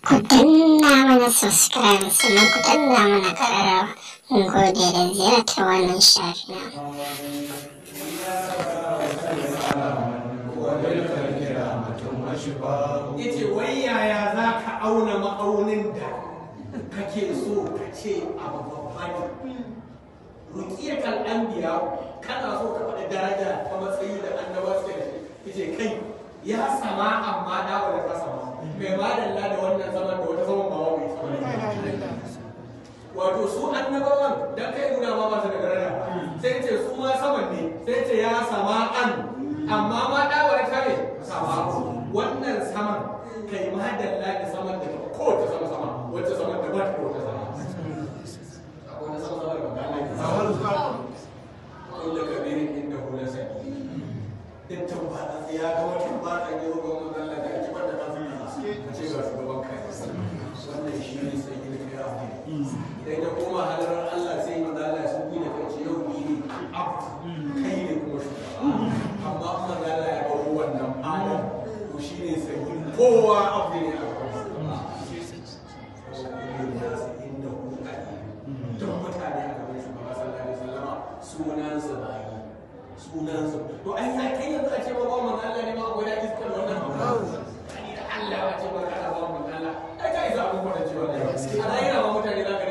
Ku danna mana subscribe sannan ku danna mana ƙararrawa. Mun gode da ziyartar wannan shafi namu. Yace wai yaya za ka auna ma'aunin da kake so ka ce abu babba ne? Ruqiyatul anbiya, kana so ka faɗi daraja ta matsayi da annaba suke da shi. Yace kai ya sama, amma da wala ta sama mai madalla da wannan zaman da wata zaman ba wa mai sama. Wato su annabawan dan kai nuna ma ba su da daraja, sai ce su ma saman ne, sai ce ya sama an amma ma da wala ta ne sama. Wannan saman kai madalla da saman da kowace sama sama wacce saman da ba ta kowace sama. Akwai wani sama sama da ba ta kullu kabirin inda hu la sabi din tambata sai ya ga wata ba ta yi rogon Allah da ki banda ta sun ka ce ga shugaban kai. Wannan shi ne sai yi kai abdi. Idan ya koma halarar Allah sai manzo Allah sun gina kai ce yau ni ne abdu, kai ne kuma shugaba. Amma manzo Allah ya baro wannan adam to shi ne sai kowa abdi ne a gaban shugaba. Don mutane a gaban shugaba sallallahu alaihi wasallama sunansa bayi, sunansa. To ai ya kai yanzu a ce ba ba manzo Allah ne ma akwai da iskar wannan abu. Ani da Allah a ce ba kana ba manzo Allah. Ai kai za mu kwatance wannan. A lahira ma mutane za ka